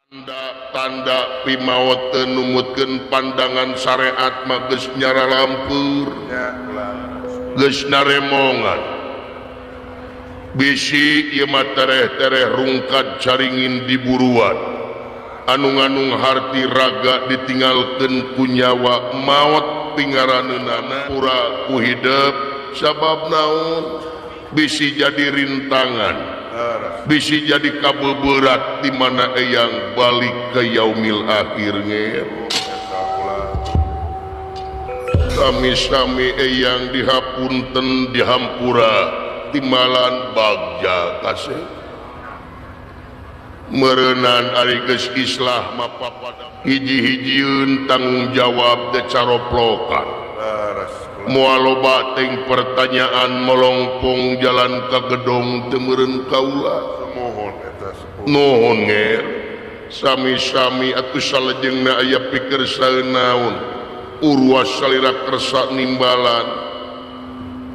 Tanda-tanda pimaot teu numutkeun pandangan syariat mah geus nyaralampeur, geus naremongan. Bisi ieu mah tereh-tereh rungkad caringin di buruan anu nganung harti raga ditinggalkeun ku nyawa maot pingaraneunana pura ku hidep. Sabab naon? Bisi jadi rintangan, bisi jadi kabeberat di mana eyang balik ke yaumil akhir nger. Sami-sami eyang, dihapunten, dihampura timbalan bagja kasih meureunan ari geus islah mah papada hiji-hijieun tanggung jawab teh caroplokan. Moal loba ting pertanyaan molongpong jalan ka gedong teu meureun kaula. Mohon eta sepuh. Nuhun nger, sami-sami atuh. Salajengna aya pikir naon urwas salira kersa nimbalan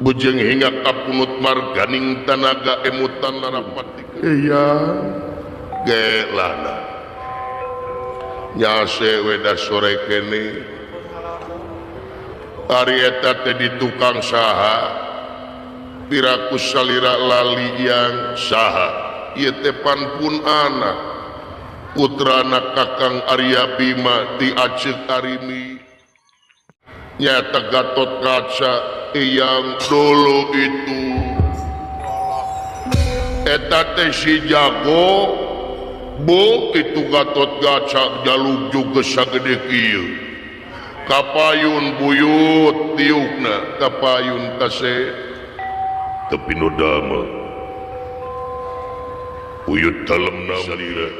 bujeng hingga kapunut marganing tanaga emutan larapati iya gelana nyase weda sore kene. Ari eta teh di tukang saha? Piraku salira lali yang saha ieu teh? Pan pun anak putrana Kakang Arya Bima ti Aceuk Arimi, nyata Gatot Kaca. Yang dulu itu eta teh si jago bu itu Gatot Kaca jaluk juga sagede kieu kapayun buyut tiukna kapayun kase Tapi nu dama buyut dalemna salira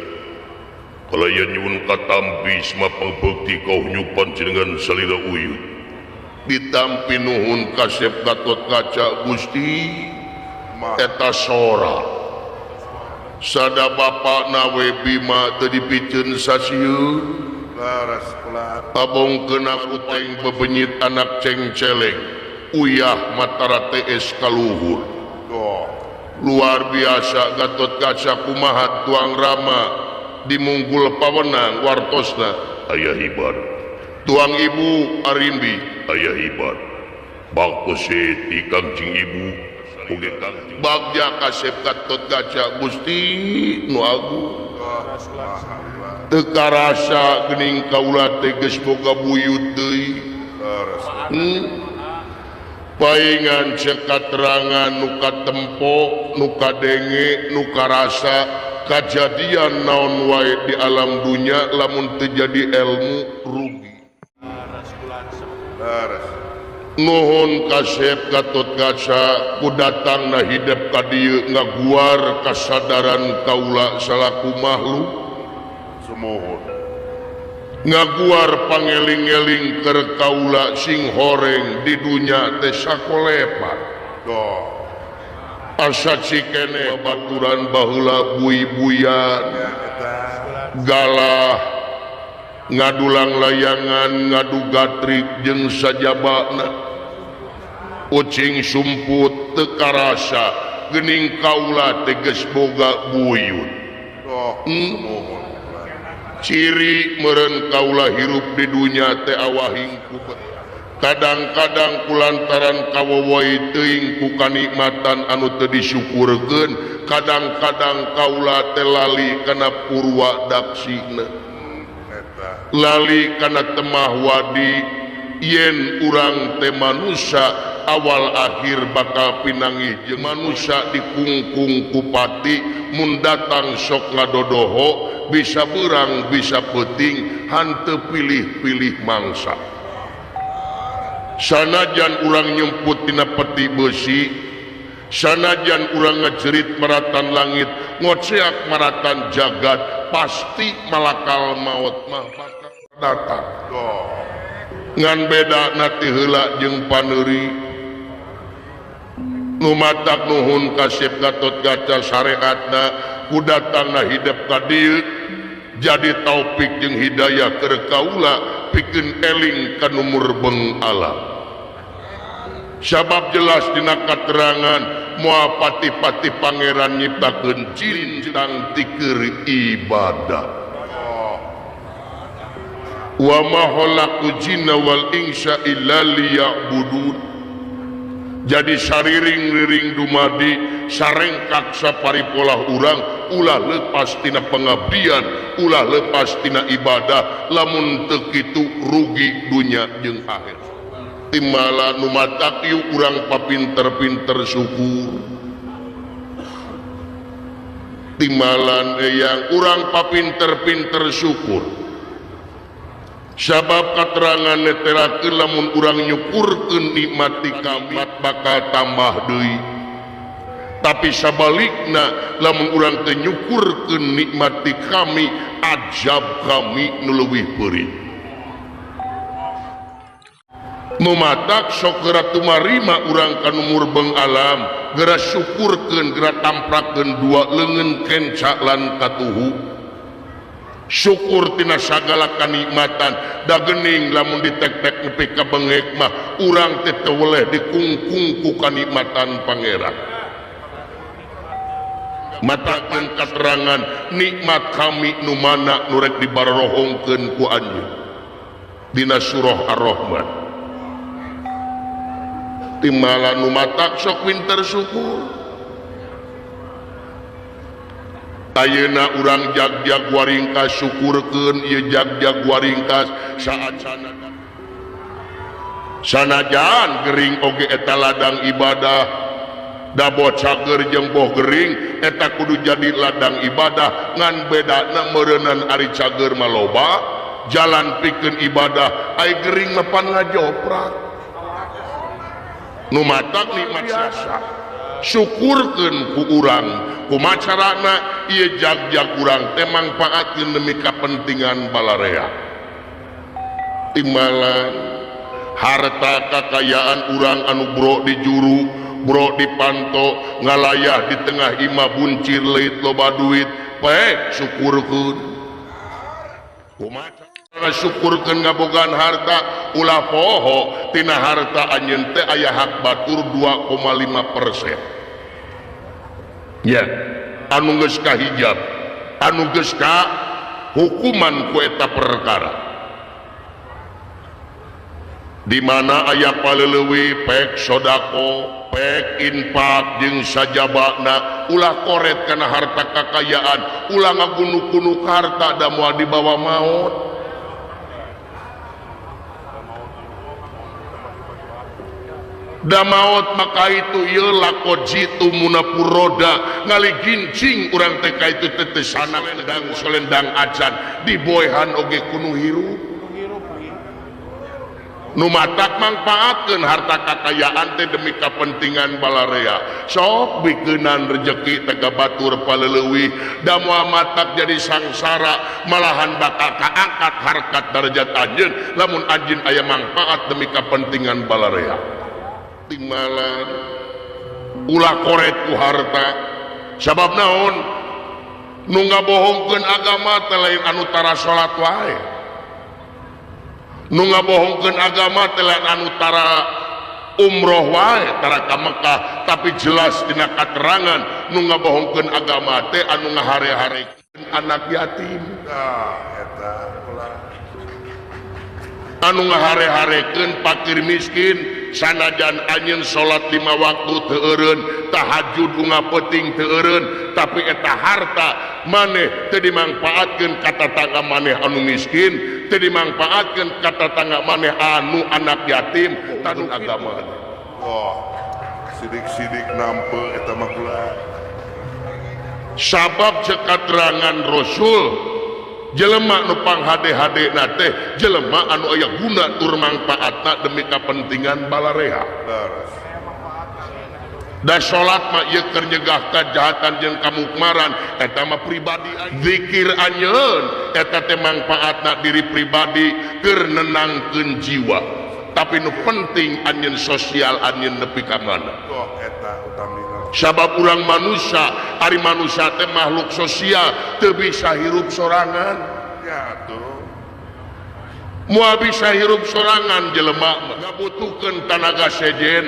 kalayan nyuwun katampi semapang bekti kahunyupan jenengan salira uyut. Ditampi, nuhun kasep Gatot Kaca. Gusti eta sora sada bapak nawe Bima teu dipiceun sasieun. Leres kula. Abong kena uteng bebenyit anak cengceleng uyah matara TS kaluhur. Oh. Luar biasa Gatot Kaca. Kumaha tuang Rama di Munggul Pawenang wartosna? Aya hibar. Tuang ibu Arimbi? Aya hibar bangku Siti Kangjeng Ibu oge Kangjeng. Bagja kasep Gatot Kaca. Gusti nu agung, teu karasa geuning kaula teh geus boga buyut deui. Leres. Paingan cek katerangan nu katempo, nu kadenge, nu karasa kajadian naon wae di alam dunya lamun teu jadi ilmu rugi. Leres. Nuhun kasep Gatot Kaca ku datangna hidep ka dieu ngaguar kasadaran kaula salaku makhluk. Sumuhun. Ngaguar pangeling-eling keur kaula sing horeng di dunya teh sakolepat. Oh. Asa cikene baturan baheula bui-buyan. Ya eta. Galah ngadulang layangan, ngadu gatrik jeung sajabana ucing sumput teu karasa geuning kaula teh geus boga buyut. Oh. Sumuhun. Ciri meureun kaula hirup di dunya teh awahing ku kadang-kadang kulantaran kawowoi teuing ku kanikmatan anu teu disyukurkeun, kadang-kadang kaula teh lali kana purwa daksina. Eta. Lali kana temah wadi yen urang teh manusia awal akhir bakal pinanggih jeung manusia dikungkung kupati mun datang sok ngadodoho, bisa berang bisa peuting, hanteu pilih-pilih mangsa. Sanajan urang nyumput tina peti besi, sanajan urang ngejerit maratan langit, ngoceak maratan jagat, pasti malakal maut mah bakal datang. Oh. Ngan beda nati heula jeung paneuri nu matak nuhun kasep Gatot Kaca syariatna ku datangna hidep ka dieu jadi taufik jeung hidayah keur kaula pikeun eling ka nu murbeng alam. Sabab jelas dina katerangan moal pati-pati pangeran nyiptakeun jin tang tikeur ibadah. Wa ma khalaqtu jinna wal insa illa liya'budun. Jadi sariring-riring dumadi sarengkak saparipolah urang ulah lepas tina pengabdian, ulah lepas tina ibadah, lamun teu kitu rugi dunya jeung akhirat. Timala nu matak ieu urang papinter-pinter syukur. Timalan eyang urang papinter-pinter syukur. Sabab katerangan netelakeun lamun urang nyukurkeun nikmat ti kami bakal tambah deui. Tapi sabalikna lamun urang teu nyukurkeun nikmat ti kami, azab kami nu leuwih peurih. Nu matak sok geura tumarima urang ka nu murbeng alam, geura syukurkeun, geura tamprakeun dua leungeun kenca lan katuhu. Syukur tina sagala kanikmatan, da geuning lamun ditek-tek nepi ka bengek mah urang teh teu weleh dikungkung ku kanikmatan Pangeran. Matakeun katerangan nikmat kami nu mana nu rek dibarorohongkeun ku anjeun dina surah Ar-Rahman. Timala nu matak sok pinter syukur. Ayeuna urang jag-jag waringkas syukurkeun ieu jag-jag waringkas saat sanajan gering oge eta ladang ibadah. Da bocah keur jeung boh gering eta kudu jadi ladang ibadah, ngan bedana meureunnan ari cager mah loba jalan pikeun ibadah, ai gering mah pan ngajoprak. Nu matak nikmat biasa syukurkeun ku urang kumaha carana ieu jag-jag urang teh mangpaatkeun demi kapentingan balarea. Timbalan harta kakayaan urang anu bro di juru, bro di panto, ngalayah di tengah imah buncir leuit loba duit, bae syukurkeun. Kumaha cara syukurkeun ngabogaan harta, ulah poho tina harta anjeun teh aya hak batur 2,5%. Ya, anu geus kahijab, anu geus ka hukuman ku eta perkara. Di mana aya paleleuwi pek sodako, pek infak jeung sajabana, ulah koret kana harta kakayaan, ulah ngagunuk-gunuk harta da moal dibawa maot. Da maot maka itu ieu laqad jitu munapuroda ngaligincing urang teh ka itu teh teu sanak selendang selendang acan diboehan oge kudu hirup. Nu matak mangpaatkeun harta kakayaan teh demi kapentingan balarea. Sok bikeunan rejeki teh ka batur paleleuwih, da moal matak jadi sangsara, malahan bakal kaangkat harkat darajat anjeun lamun anjeun aya mangpaat demi kapentingan balarea. Timbalan ulah koret ku harta, sabab naon nu ngabohongkeun agama teh lain anu tara salat wae, nu ngabohongkeun agama teh lain anu tara umroh wae, tara ka Mekah, tapi jelas dina katerangan nu ngabohongkeun agama teh anu ngahare-harekeun anak yatim. Tah eta ulah anu ngahare-harekeun fakir miskin. Sanajan anjeun salat 5 waktu teu eureun, tahajud unga peuting teu eureun, tapi eta harta maneh teu dimangpaatkeun ka tatangga maneh anu miskin, teu dimangpaatkeun ka tatangga maneh anu anak yatim, tanu agama. Oh, sidik-sidik nampe eta mah kula. Sabab cek katerangan Rasul, jelema nu panghade-hadena teh jelema anu aya guna tur mangpaatna demi kapentingan balarea. Da salat mah ieu keur nyegah kajahatan jeung kamukmaran, eta mah pribadi. Zikir anjeun eta teh mangpaatna diri pribadi keur nenangkeun jiwa. Tapi nu penting anjeun sosial anjeun nepi ka mana. Oh, eta utamina. Sabab urang manusia, ari manusia teh makhluk sosial, teu bisa hirup sorangan. Ya atuh. Moal bisa hirup sorangan jelema mah. Ngabutuhkeun tanaga sejen.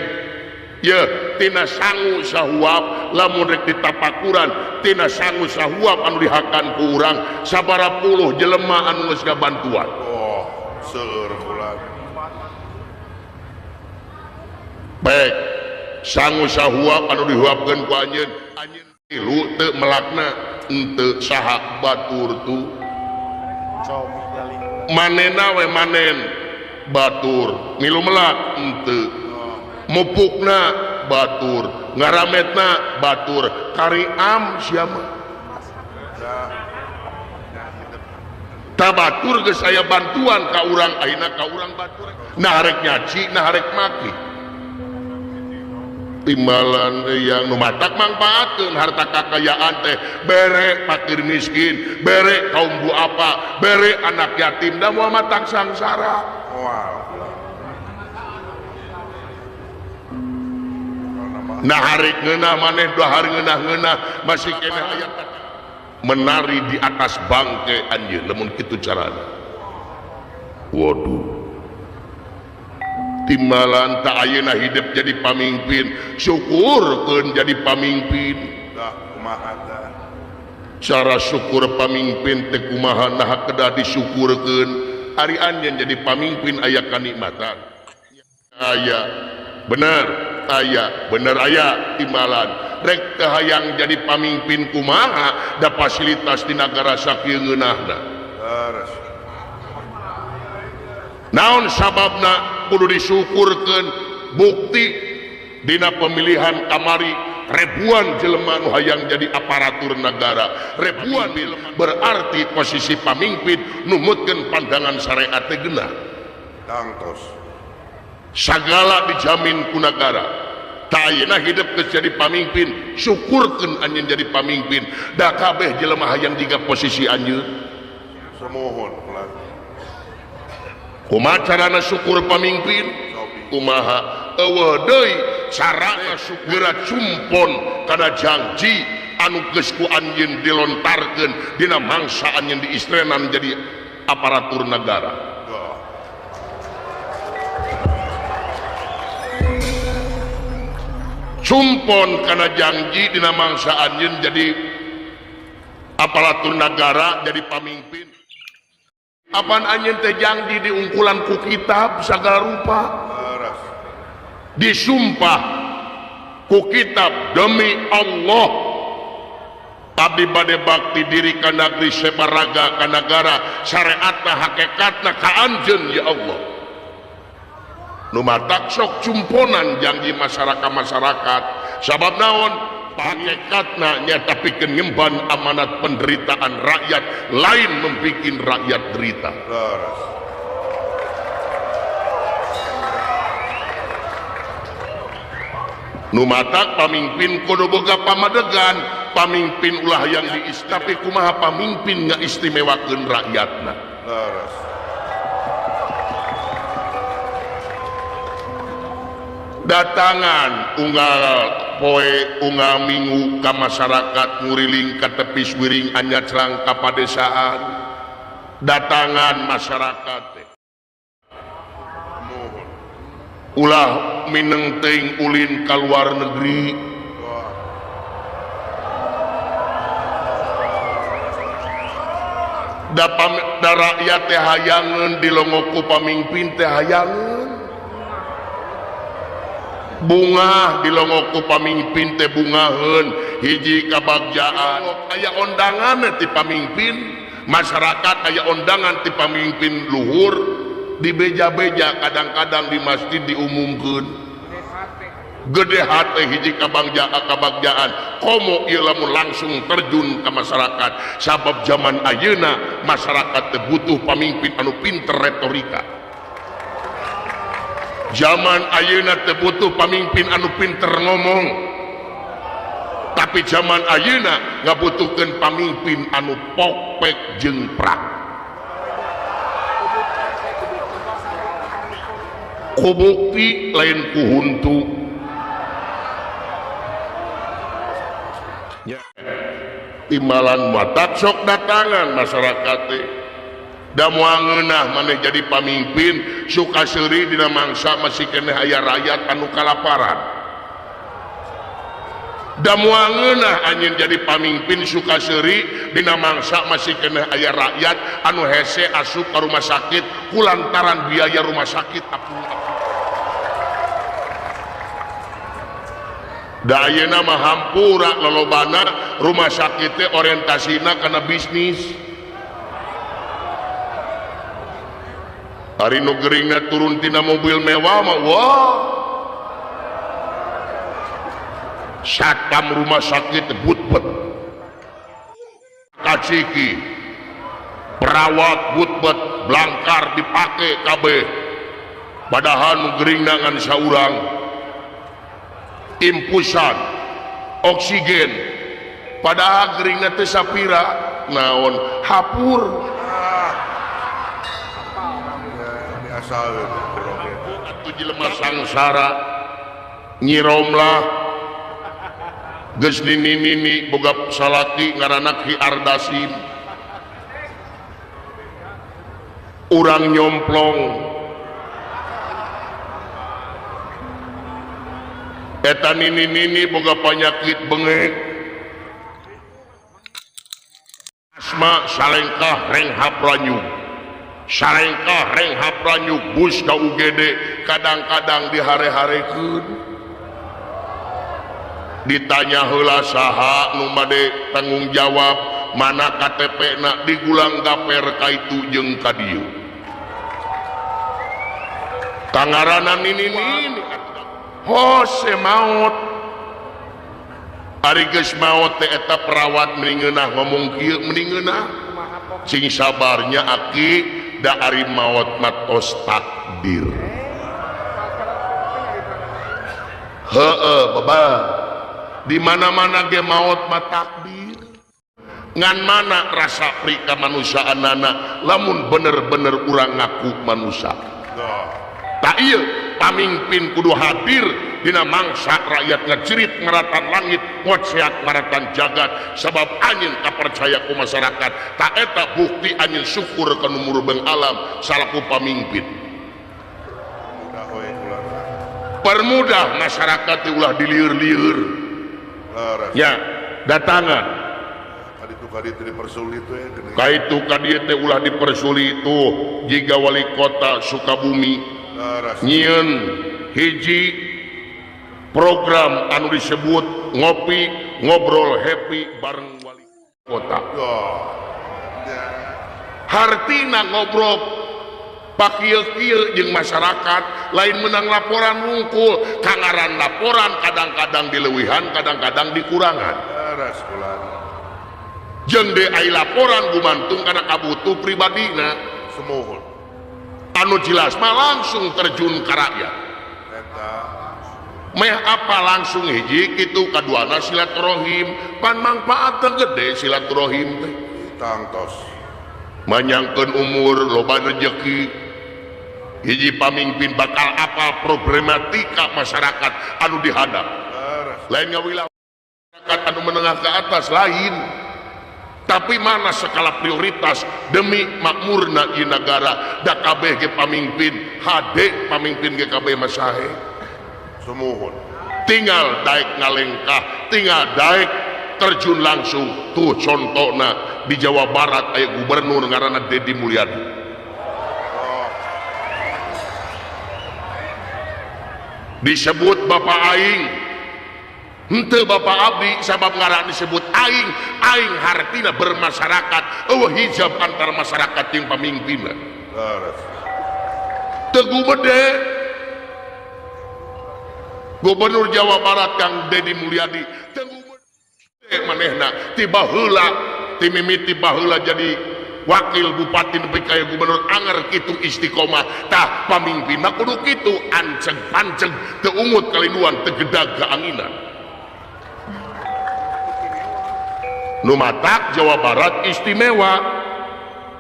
Ye, tina sangu sahuap lamun rek ditapakuran, tina sangu sahuap anu dihakan ku urang sabara puluh jelema anu geus ngabantuan. Oh. Seueur kula. Baik, sangu sahuap anu dihuapkeun ku anjeun. Anjeun tilu teu melakna henteu saha batur tu. Manena we manen batur, milu melak henteu. Mupukna batur, ngarametna batur, kariam sia mah. Tabatur geus aya bantuan ka urang ayeuna ka urang batur. Nah rek nyaci, nah rek maki. Timbalan yang nu matak mangpaatkeun harta kakayaan teh bere fakir miskin, bere kaum duafa, bere anak yatim da moal matak sangsara. Moal. Nah hari ngeunah maneh dua hari ngeunah-ngeunah masih keneh aya menari di atas bangke anjeun lamun kitu carana. Waduh. Timbalan tak ayeuna hidup jadi pamimpin, syukurkeun jadi pamimpin. Dah kumaha tah? Cara syukur pamimpin teh kumaha nah kedah disyukurkeun. Ari anjeun jadi pamimpin aya kanikmatan. Aya bener, aya bener aya timbalan. Rek teu hayang jadi pamimpin kumaha da fasilitas di nagara sakieu ngeunahna. Leres. Naon sababna kudu disyukurkeun bukti dina pemilihan kamari ribuan jelema nu hayang jadi aparatur negara, ribuan berarti posisi pamimpin numutkeun pandangan syariat teh geunah. Tangtos. Sagala dijamin ku nagara. Tah ayeuna hidup geus jadi pamimpin, syukurkeun anjeun jadi pamimpin. Da kabeh jelema hayang jiga posisi anjeun. Sumuhun pelan. Kumaha carana syukur pamimpin? Kumaha? Eueuh deui carana syukur cumpon kana janji anu geus ku anjeun dilontarkeun dina mangsa anjeun diistrenan jadi aparatur negara. Cumpon kana janji dina mangsa anjeun jadi aparatur negara jadi pamimpin. Apan anjeun teh janji diungkulan ku kitab sagala rupa. Disumpah ku kitab demi Allah abdi bade bakti diri ka negeri separaga ka nagara syariatna hakikatna ka anjeun ya Allah. Nu matak sok cumponan janji masyarakat-masyarakat sabab naon hakikatna nyata pikeun ngemban amanat penderitaan rakyat lain membikin rakyat derita. Nu matak pamimpin kudu boga pamadegan, pamimpin ulah yang diistimewakeun, kumaha pamimpin ngaistimewakeun rakyatna. Datangan unggal poe unggal minggu ka masyarakat nguriling ka tepis wiring anyacrang ka padesaan. Datangan masyarakat teh ulah mineng teuing ulin ka luar negeri. Da rakyat teh hayangeun dilongo ku pamimpin teh hayangeun. Bungah dilongo ku pamimpin teh bungaheun hiji kabagjaan. Aya ondangan ti pamimpin masyarakat, aya ondangan ti pamimpin luhur dibeja-beja kadang-kadang di masjid diumumkeun. Gede hate hiji kabagjaan komo ieu lamun langsung terjun ka masyarakat sabab zaman ayeuna masyarakat teh butuh pamimpin anu pinter retorika. Zaman ayeuna teh butuh pamimpin anu pinter ngomong. Tapi zaman ayeuna ngabutuhkeun pamimpin anu pokpek jeung prak. Ku bukti lain ku huntu. Timbalan matak sok datangan masyarakat teh. Da moal ngeunah maneh jadi pamimpin suka seuri dina mangsa masih keneh aya rakyat anu kalaparan. Da moal ngeunah anjeun jadi pamimpin suka seuri dina mangsa masih keneh aya rakyat anu hese asup ka rumah sakit kulantaran biaya rumah sakit apung-apung. Da ayeuna mah hampura lolobana rumah sakit teh orientasina kana bisnis. Ari nu geuringna turun tina mobil mewah mah wah. Satpam rumah sakit butbet. Kaciki perawat butbet blangkar dipake kabeh. Padahal nu geuringna ngan saurang. Impusan oksigen padahal geuringna teh sapira naon hapur. Atuh jelema sangsara nyiromlah geus nini-nini boga salaki ngaranna Ki Ardasim urang nyomplong eta nini-nini boga panyakit bengek asma salengkah renghap ranyug salengkah renghap ranyug bus ka UGD kadang-kadang dihare-harekeun ditanya heula saha nu bade tanggung jawab mana KTP na digulang gaper ka itu jeung ka dieu kangaranan nini-nini hose maot ari geus maot teh eta perawat meni ngeunah ngomong kieu meni ngeunah sing sabarnya aki da ari maot mah tos takdir heueuh baba di mana-mana ge maot mah takdir ngan mana rasa pri kamanusiaanana lamun bener-bener urang ngaku manusia tak ieu pamimpin kudu hadir dina mangsa rakyat ngecerit maratan langit ngoceak maratan jagat sabab anjeun kapercaya ku masyarakat tak eta bukti anjeun syukur ka nu murbeng alam salaku pamimpin. Permudah masyarakat ulah dilieur-lieur ya datangan kaitu ka dieu teh ulah dipersulit tuh jiga wali kota Sukabumi nyieun hiji program anu disebut ngopi ngobrol happy bareng wali kota. Hartina ngobrol pakieu-kieu jeung masyarakat lain menang laporan wungkul kangaran laporan kadang-kadang dileuwihan kadang-kadang dikurangan jeung deui ai laporan gumantung kana kabutuh pribadina Semohon anu jelas mah langsung terjun ka rakyat meh apa langsung hiji kitu kaduana silaturahim pan mangfaat teh gede silaturahim teh tangtos manyangkeun umur loba rejeki hiji pamimpin bakal apal problematika masyarakat anu dihadap lain ngawilah masyarakat anu menengah ke atas lain tapi mana skala prioritas demi makmurna ieu nagara da kabeh ge pamimpin HD pamimpin ge kabeh masahe sumuhun tinggal daek ngalengkah tinggal daek terjun langsung tuh contohna di Jawa Barat aya gubernur ngaranna Dedi Mulyadi. Disebut Bapak Aing henteu Bapak Abdi sabab ngaran disebut aing aing hartina bermasyarakat eueuh hijab antar masyarakat jeung pamimpinna teu gumede Gubernur Jawa Barat Kang Dedi Mulyadi teu gumede manehna tiba heula ti mimiti baheula jadi wakil bupati nepi ka gubernur anger kitu istiqomah tah pamimpinna kudu kitu anceg-panceg teu ungut kalinduan teu gedag kaanginan. Nu matak Jawa Barat istimewa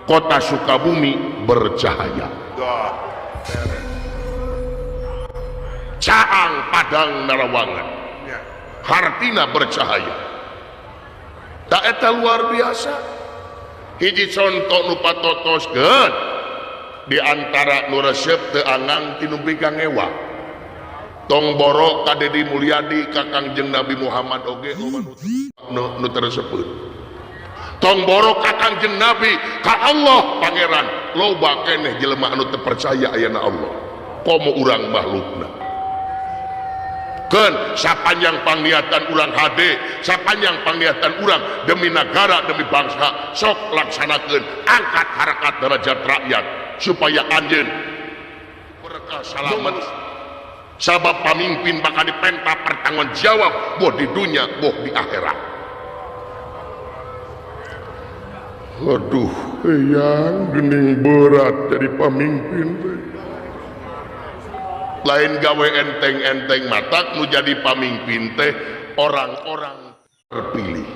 kota Sukabumi bercahaya caang Padang Narawangan hartina bercahaya tak eta luar biasa hiji contoh nu patotoskeun di antara nu resep teu angang ti nu bikang ngewa. Tong boro ka Dedi Mulyadi ka Kangjeng Nabi Muhammad oge nu teresepeun. Tong boro ka Kangjeng Nabi ka Allah Pangeran loba keneh jelema anu teu percaya ayana Allah. Komo urang makhlukna. Keun sapanjang pangliatan urang hade, sapanjang pangliatan urang demi negara demi bangsa sok laksanakeun angkat harakat derajat rakyat supaya anjeun berkah salamet. Sabab pamimpin bakal dipenta pertanggung jawab boh di dunia boh di akhirat. Aduh, eyang gening berat jadi pamimpin teh. Lain gawe enteng-enteng matak nu jadi pamimpin teh orang-orang terpilih.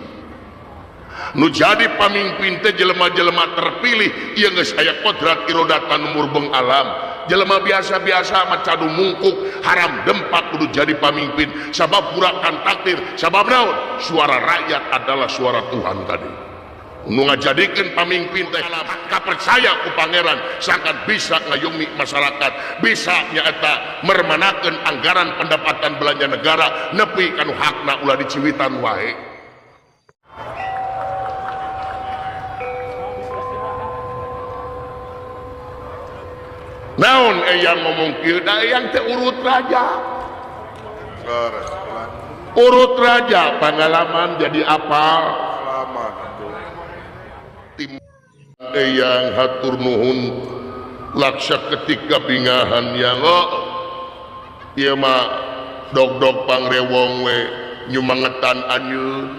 Nu jadi pamimpin teh jelema-jelema terpilih ieu geus aya kodrat irodatan murbeng alam. Jelema biasa-biasa mah cadu mungkuk haram dempak kudu jadi pamimpin sabab burakan takdir sabab naon suara rakyat adalah suara Tuhan tadi. Nu ngajadikeun pamimpin teh kapercaya ku pangeran sangkan bisa ngayomi masyarakat bisa nyaeta mermanakeun anggaran pendapatan belanja negara nepi kanu hakna ulah diciwitan wae. Naon eyang ngomong kieu da eyang teh urut raja. Urut raja pengalaman jadi apa? Tim eyang hatur nuhun laksa ketika bingahan yang oh ieu mah dog-dog pangrewong we nyumangetan anjeun.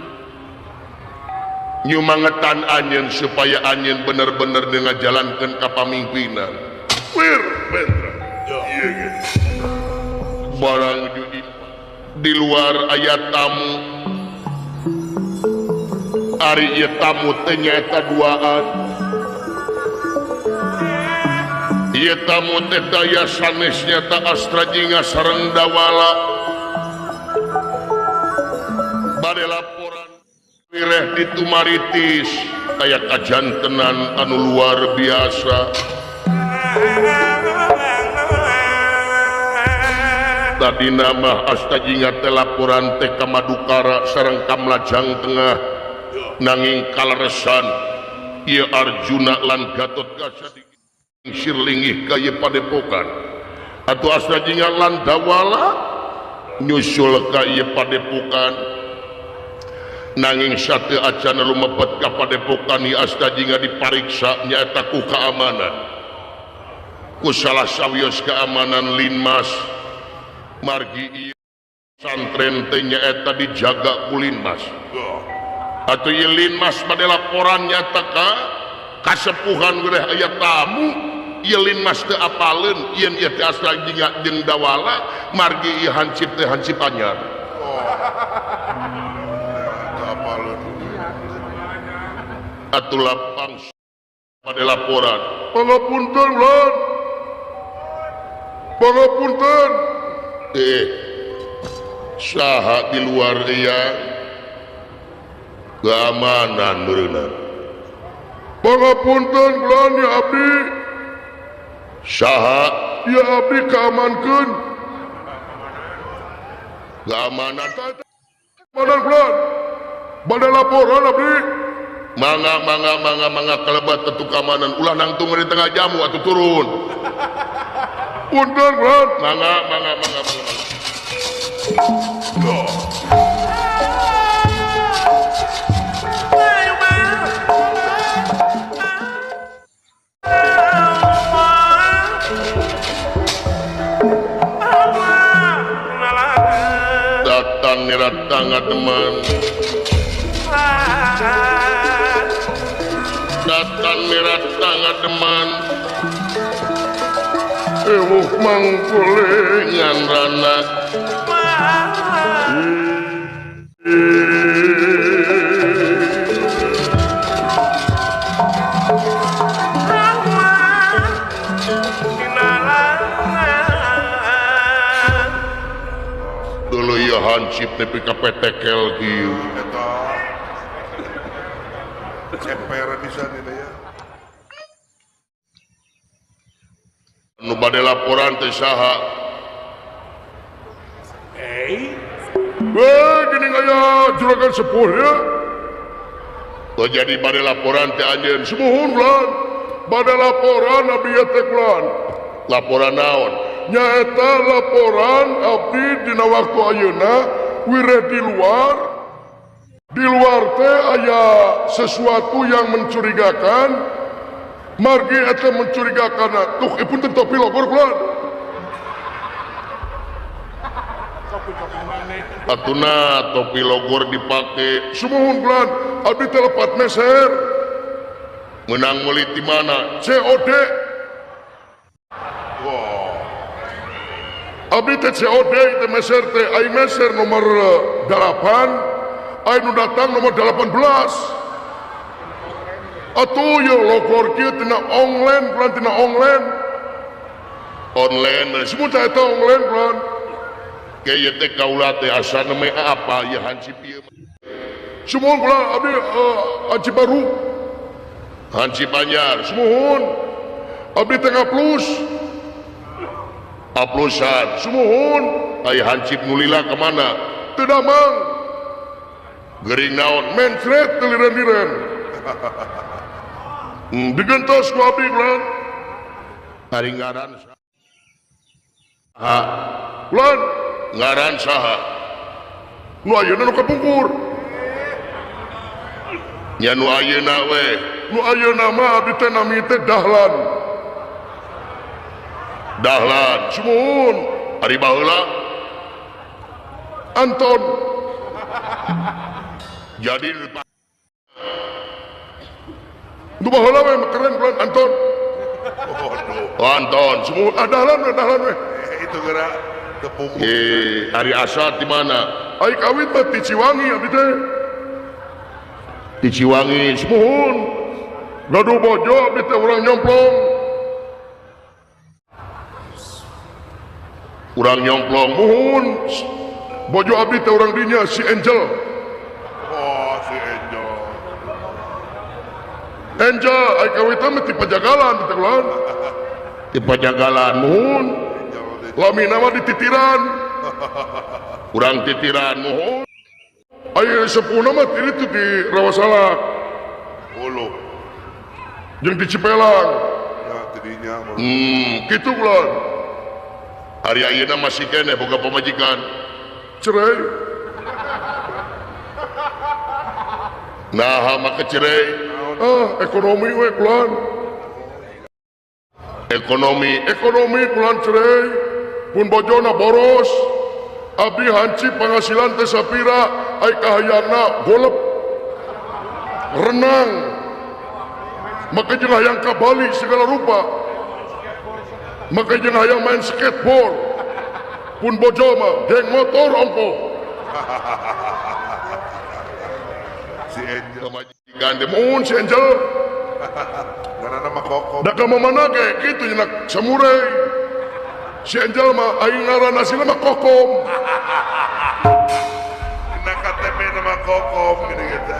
Nyumangetan anjeun supaya anjeun bener-bener ngajalankeun kapamimpinan. Wir Pendra. Iya barang di luar ayat tamu ari ieu tamu teh nyaeta duaan ieu tamu teh daya sanes nyaeta Astrajinga sareng Dawala bade laporan wireh ditumaritis aya kajantenan anu luar biasa. Tadi nama Astajinga teh laporan teh ka Madukara sareng ka Mlajang Tengah nanging kaleresan ieu Arjuna lan Gatotkaca dingsir linggih ka ieu padepokan atuh Astajinga lan Dawala nyusul ka ieu padepokan nanging sateu acan lumebet ka padepokan ieu Astajinga dipariksa nyaeta ku keamanan ku salah sawios keamanan Linmas margi santren teh nyaeta dijaga ku Linmas atuh ieu Linmas bade laporan nyaeta ka kasepuhan geureh aya tamu ieu Linmas teu apaleun yen ieu teh Astrajinga jeung Dawala margi ieu hansip teh hansip anyar. Atuh lapang bade laporan pangapunten lan pangapunten saha di luar iya keamanan meureunna pangapunten bulan ya abdi saha ya abdi keamankeun keamanan keamanan bulan bade laporan abdi mangga mangga mangga mangga kalebat tentu keamanan ulah nangtung di tengah jamu atuh turun. Punten bulan mangga mangga mangga mangga. Datang niratanga teman datang niratanga teman ewuh mangkulengan rana dulu ya hansip nepi ka petekel kieu eta ceper pisan eta ya. Nu bade laporan teh saha? Weh geuning aya juragan sepuh ya. Oh jadi bade laporan teh anjeun sumuhun lan. Bade laporan abdi teh kulan. Laporan naon? Nyaeta laporan abdi dina waktu ayeuna wireh di luar. Di luar teh aya sesuatu yang mencurigakan. Margi eta mencurigakan tuh ipun teh topi logor kulan. Atuna topi logor dipake sumuhun kulan abdi teh lepat meser. Menang meuli ti mana? COD. Wow. Abdi teh COD teh meser teh ai meser nomor 8, ai nu datang nomor 18. Atuh ye logor kieu tina online kulan tina online. Online semua teh eta online kulan. Kieu teh kaula teh asana meh apa ye hansip ieu. Sumuhun kulan abdi hansip baru. Hansip anyar sumuhun. Abdi teh ngaplus. Aplusan sumuhun. Ai hansip nu lila ka mana? Teu damang. Geuring naon? Mencret teu liren-liren. Digentos ku abdi kulan. Ari ngaran saha? Kulan ngaran saha? Nu ayeuna nu kapungkur. Nya nu ayeuna we. Nu ayeuna mah abdi teh nami teh Dahlan. Dahlan sumuhun. Ari baheula Anton. Jadi nu baheula we keren kulan Anton. Oh, Anton sumuhun. Ah, Dahlan we, Dahlan we. Itu geura tepung. Ari asa di mana? Ai kawin mah ti Ciwangi abdi teh. Di Ciwangi sumuhun. Gaduh bojo abdi teh urang nyomplong. Urang nyomplong muhun. Bojo abdi teh urang dinya si Angel. Oh, si Angel. Angel ai kawin teh ti Pajagalan teh kulan. Ti Pajagalan muhun. Lamina mah dititiran. Urang titiran muhun. Ai sepuhna mah ti ditu di Rawasalak. Ulu. Jeung di Cipelang. Ya tidinya. Kitu kulan. Ari ayeuna masih keneh boga pamajikan. Cerai. Naha maka cerai? Ah, ekonomi we kulan. Ekonomi, ekonomi kulan cerai. Pun bojona boros. Abdi hancip penghasilan teh sapira, ai kahayangna golep. Renang. Maka jeung hayang ka Bali segala rupa. Maka jeung hayang main skateboard. Pun bojo mah geng motor ongkoh. Si Angel pamajikan teh mun si Angel. Ngaranna mah Kokom. Da ka mamana ge kitu nyenak samurai. Si Angel mah aing ngaranna asli mah Kokom. Dina KTP nama Kokom gini gitu.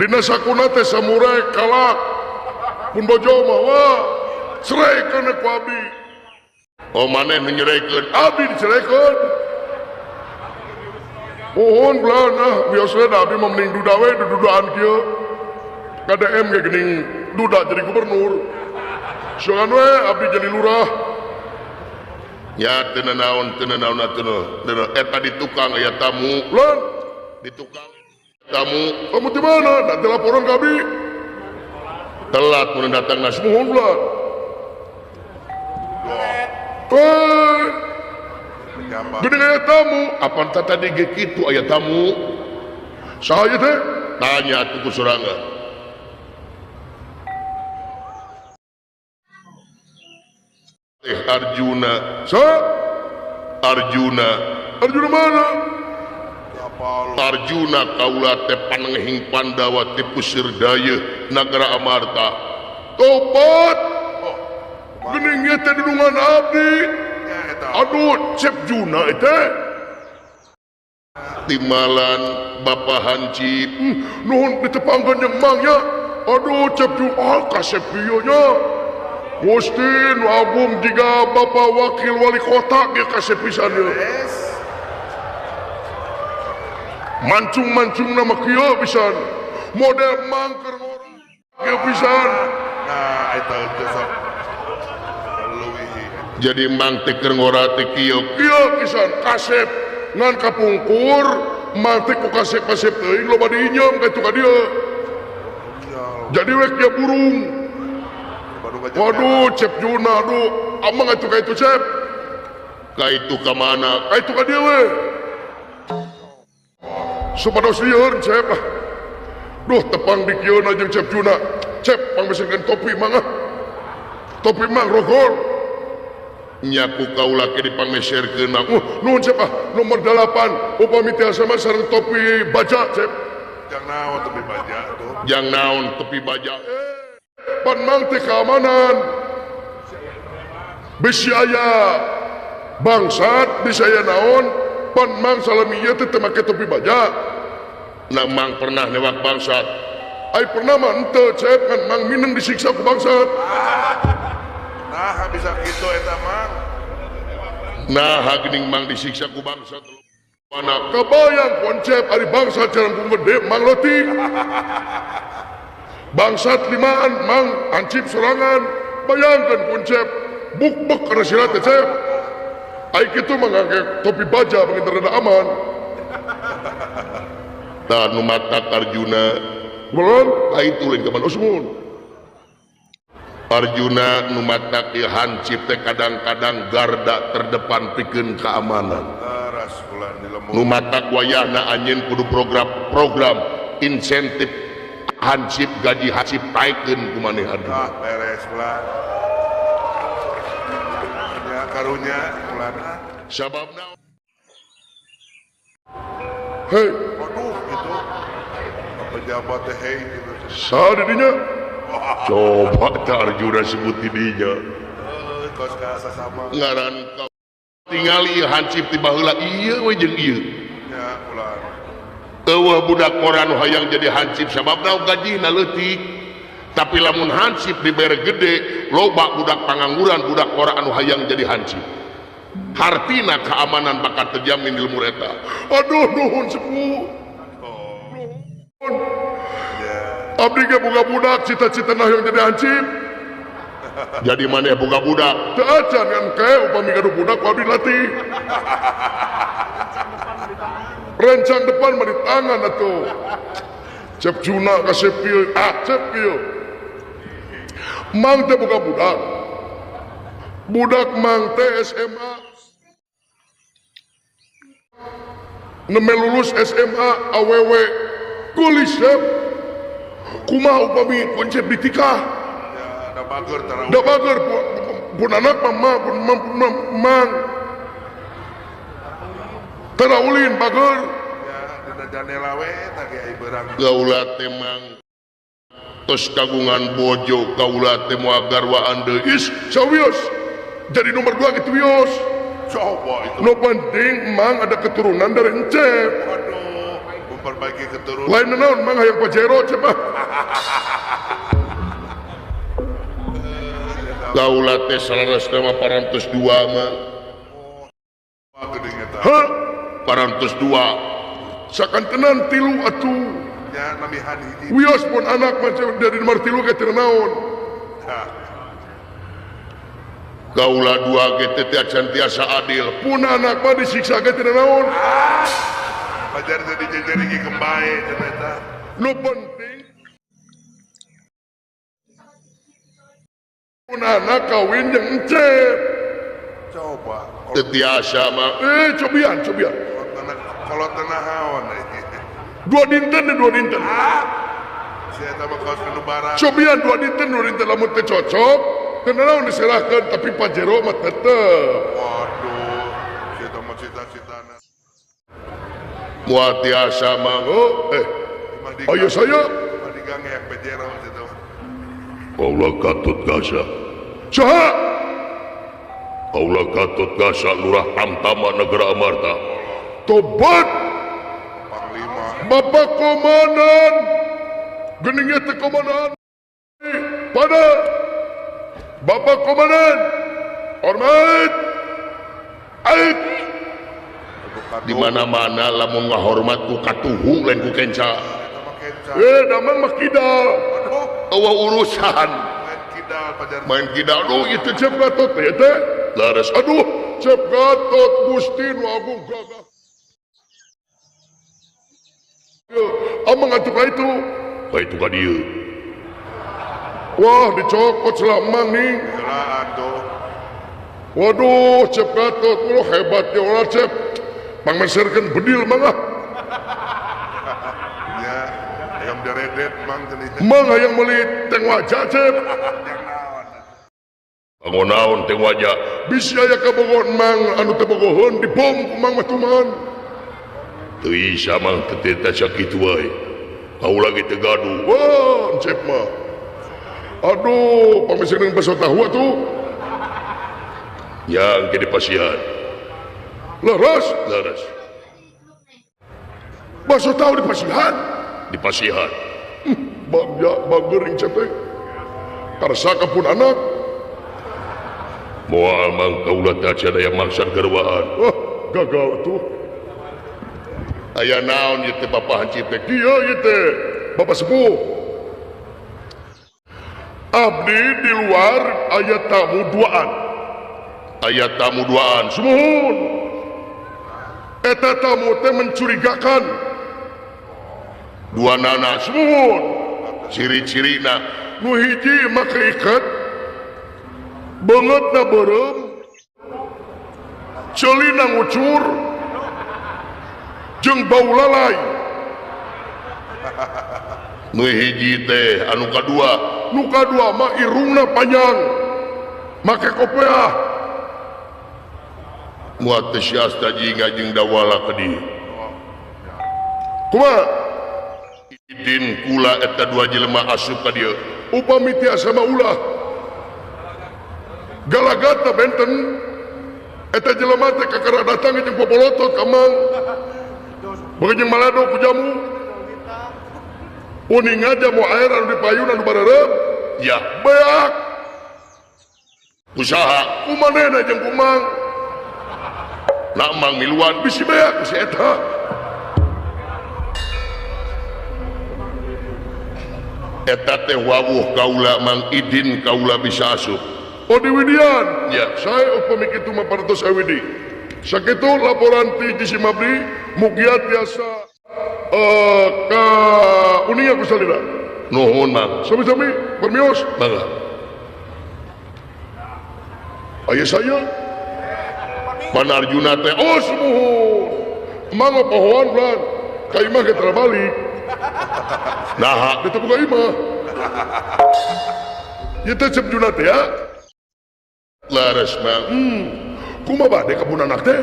Dina sakuna teh samurai kalak. Pun bojo mah wah ceraikeun ku abdi. Oh maneh nu nyeraikeun, abdi diceraikeun. Mohon belah nah biasanya da abdi mah mending duda we dududaan kieu. KDM ge geuning duda jadi gubernur. Soangan we abdi jadi lurah. Ya teu nanaon teu nanaon atuh. Eta di tukang aya tamu. Lan di tukang tamu. Kamu di mana? Da laporan ka abdi. Telat mun datang nas mohon belah. Geuning aya tamu, apan tah tadi ge kitu aya tamu. Saha ieu teh? Tanya atuh ku sorangan. Arjuna. Sa? Arjuna. Arjuna mana? Arjuna kaula teh panenging Pandawa ti Pusir Dayeuh Nagara Amarta. Tobat. Geuning ieu teh dudungan abdi. Aduh, Cep Juna teh. Timalan Bapak Hancip. Nuhun ditepangkeun jeung Mang nya. Aduh, Cep Juna, ah kasep ieu nya. Gusti nu agung jiga Bapak Wakil Wali Kota ge kasep pisan ieu. Mancung-mancung nama kieu pisan. Model mangker ngora kieu pisan. Nah, eta teh sok leuwih. Jadi mang teh keur ngora teh kieu kieu pisan kasep ngan kapungkur mang teh ku kasep-kasep teuing loba diinjem ka itu ka dieu. Jadi we kieu burung. Waduh, Cep Juna, aduh, amang itu ka itu Cep. Ka itu ka mana? Ka itu ka dieu we. Supados lieur Cep. Duh, tepang di kieu na jeung Cep Juna. Cep, pangmesenkeun topi mang ah. Topi mang rogor. Nya ku kaula ke dipangmeserkeun. Nuhun Cep ah, nomor 8 upami tiasa mah sareng topi baja Cep. Jang naon topi baja tuh? Jang naon topi baja? Pan mang teh keamanan. Bisi aya bangsat, bisi aya naon, pan mang salami ieu teh teu make topi baja. Nah mang pernah newak bangsat. Ai pernah mah henteu Cep, kan mang mineng disiksa ku bangsat. Nah, bisa kitu eta mang. Nah, geuning mang disiksa ku bangsat. Mana kebayang konsep ari bangsat jarang gede mang leutik. Bangsat limaan mang hancip sorangan. Bayangkan konsep buk-buk kana sirat teh Cep. Ai kitu mah ngangge topi baja begitu rada aman. Tah nu matak Arjuna belum ai tulin ka Usmun. Arjuna nu matak ieu hancip teh kadang-kadang garda terdepan pikeun keamanan. Nu matak wayahna anjeun kudu program insentif hansip gaji hansip taikeun ku maneh Arjuna. Ah, beres ulah. Ya karunya ulah. Sababna hei, waduh gitu. Pejabat teh hei gitu. Saha di dinya? Coba teh Arjuna sebut di dinya. Heuh, kos ka sasama. Ngaran ka tingali hansip ti baheula ieu we jeung ieu. Ya, ulah. Eueuh budak koran hayang jadi hansip sababna gajina leutik. Tapi lamun hansip dibere gede, loba budak pangangguran budak koran anu hayang jadi hansip. Hartina keamanan bakal terjamin di lemur eta. Aduh nuhun sepuh. Nuhun. Abdi ge boga budak cita-cita hayang jadi hansip. Jadi maneh boga budak, teu acan ngan kae upami gaduh budak ku abdi latih. Rencang depan mah di tangan atuh. Cep Juna kasep kieu, ah cep kieu. Mang teh boga budak. Budak mang teh SMA. Neme lulus SMA awewe kulis cep. Kumaha upami kuncep ditikah? Ya, da bager tara. Da bager pun anak mah pun mang. Tara ulin bager. Ya, dina janela we tah ge ai beurang. Kaula teh mang tos kagungan bojo kaula teh moal garwaan deui. Is sawios. Jadi nomor 2 gitu wios. Coba itu. Nu penting mang ada keturunan dari encep. Waduh, memperbaiki keturunan. Lain naon mang hayang pajero cep ah. Kaula teh salaras mah parantos 2 mah. Hah? Parantos 2. Sakantenan 3 atuh. Ya nambihan hiji. Wios pun anak mah dari nomor 3 ge teu naon. Kaula 2 ge teh acan tiasa adil. Pun anak mah disiksa ge teu naon. Pajar teh dijejeri ge kembae cenah eta. Nu penting pun anak kawin jeung encep. Coba. Teu tiasa mah. Cobian, cobian. Kalau tanah haon. Dua dinten deh, dua dinten. Saya tambah kaos kanu barang. Cobian dua dinten, dua dinten lamun teu cocok, teu naon diserahkeun tapi pajero mah tetep. Waduh, saya tambah cita-citana. Moal tiasa mah, oh, ayo saya. Madigang yang pajero situ. Kaula Gatot Kaca. Saha? Kaula Gatot Kaca Lurah Tamtama Negara Amarta. Tobat. Panglima. Bapak Komandan. Geningnya teh komandan. Pada Bapak Komandan hormat. Ait. Di mana-mana lamun ngahormat ku katuhu lain ku kenca. Damang mah kidal. Eueuh urusan. Main kidal aduh itu Cep Gatot teh teh. Laras aduh Cep Gatot Gusti nu agung gagah. Amang atuh ka itu. Ka itu ka dieu. Wah dicokot selamang nih. Waduh Cep Gatot lu hebat ya ulah Cep. Pangmeserkeun bedil mang ah. Ya, hayang deredet mang teh. Mang hayang meuli teng wajah Cep. Bangun naon teng wajah. Bisi aya kabogoh mang anu teu bogoheun dibom ku mang mah tuman. Teu isa mang teu teh sakitu wae. Kaula ge teu gaduh. Wah, Cep mah. Aduh, pangmeserkeun baso tahu atuh. Yang ke dipasihan. Leres, leres. Baso tahu dipasihan, dipasihan. Bagja bagering Cep teh. Karsa kapun anak. Moal mang kaula teh acan aya maksad garwaan. Wah, gagal atuh. Aya naon ieu teh Bapak Hancip teh? Kieu ieu teh, Bapak sepuh. Abdi di luar aya tamu duaan. Aya tamu duaan, sumuhun. Eta tamu teh mencurigakan. Dua nana sumuhun. Ciri-cirina nu hiji make iket, beungeutna beureum, ceulina ngucur, jeung bau lalai. Nu hiji teh anu kadua, nu kadua mah irungna panjang, make kopeah. Muat teh siasta jingga jeung dawala ka dieu. Kumaha? Idin kula eta dua jelema asup ka dieu. Upami tiasa mah ulah. Galagatna benten. Eta jelema teh kakara datang jeung popolotot ka mang. Beuki jeung malado ku jamu. Uning aja mau air anu dipayun anu bareureum. Ya, beak. Usaha kumanehna jeung kumang. Nak mang miluan bisi beak si eta. Eta teh wawuh kaula mang idin kaula bisa asup. Oh diwidian. Ya, saya upami kitu mah parantos awidi. Sakitu laporan ti Jisimabdi mugia tiasa ka uninga ku salira. Nuhun mang. Sami-sami permios. Mangga. Aya saya Pan Arjuna teh oh sumuhun. Mang pohoan bulan ka imah ge tara balik. Naha teu buka imah. Ieu teh Cep Juna teh ya. Laras mang. Kumaha bade kebun anak teh?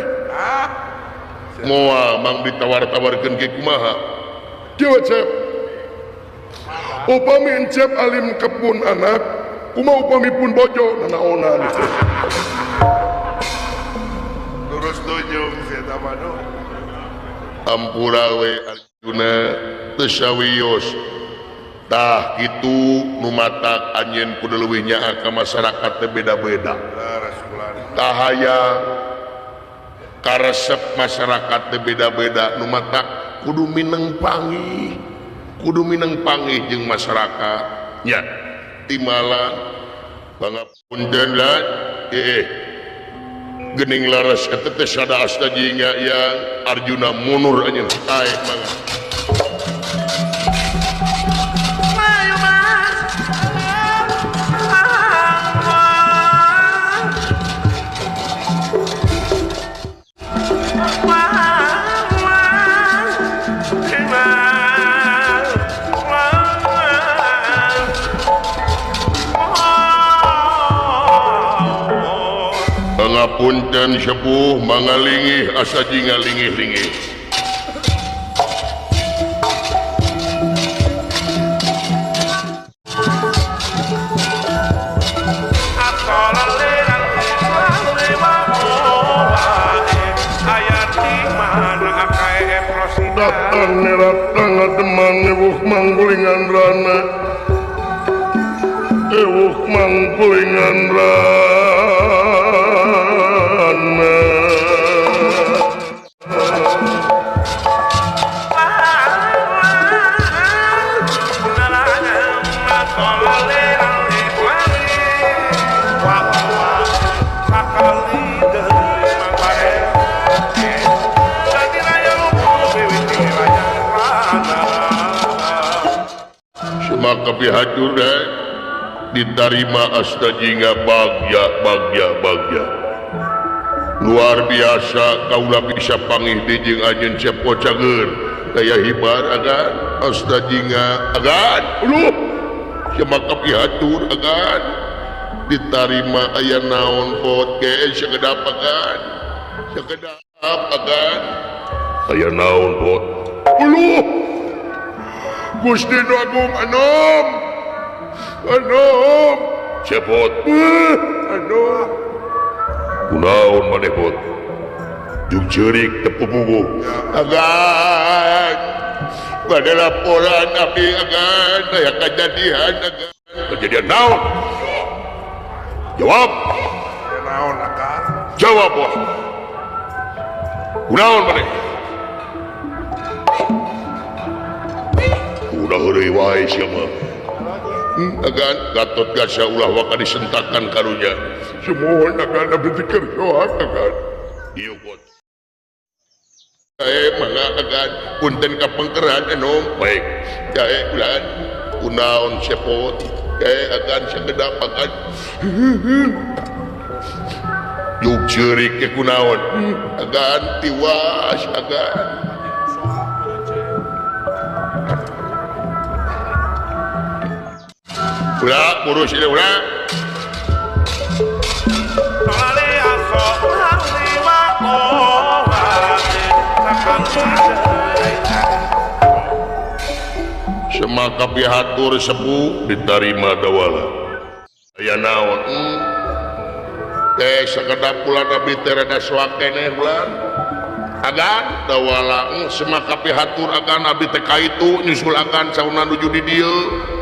Moal mang ditawar-tawarkeun ge kumaha? Kieu Cep. Upami Encep alim kebun anak, kumaha upami pun bojo nanaonan teh. Terus tunjung si eta mah duh. Ampura we Arjuna teu sawios. Tah kitu nu matak anjeun kudu leuwih nyaah ka masyarakat teh beda-beda. Tah aya karesep masyarakat teh beda-beda nu matak kudu mineng panggih. Kudu mineng panggih jeung masyarakat. Nya timala pangapunten lah gening laras eta teh sada asta jingga yang Arjuna munur anjeun taek mangga. Pangapunten sepuh mangalingih asa jingga lingih-lingih. Datang neratang demang newuh manggulingan rana. Dewuk mangkulingan rana. Maka pihak diterima asta jingga bagya bagya bagya luar biasa kaula bisa pangih di jeung anjeun Cepo Cager daya hibar agan asta jingga agan aduh maka pihatur agan diterima aya naon podcast sakedap agan sakedap agan aya naon pot aduh Gusti Nu Agung anom anom cepot anom kunaon maneh pot juk ceurik teu puguh agan bade laporan abdi agan aya kajadian agan kejadian naon jawab naon agan jawab bos kunaon maneh udah heureuy wae sia mah. Agan Gatot Kaca ulah waka disentakan karunya. Sumuhun agan abdi teh kersoan agan. Ieu kot. Jae mangga agan punten ka pengkeran enom. Baik. Jae ulan kunaon sepot. Jae agan sakedap agan. Juk ceurik ke kunaon. Agan tiwas agan. Ulah, urus ini ulah. Semaka pihatur sepuh diterima dawala. Aya naon? Teh sakedap bulan abdi teh rada soak keneh bulan. Agan dawala semaka pihatur agan abdi teh kaitu nyusul agan sauna nuju di dieu.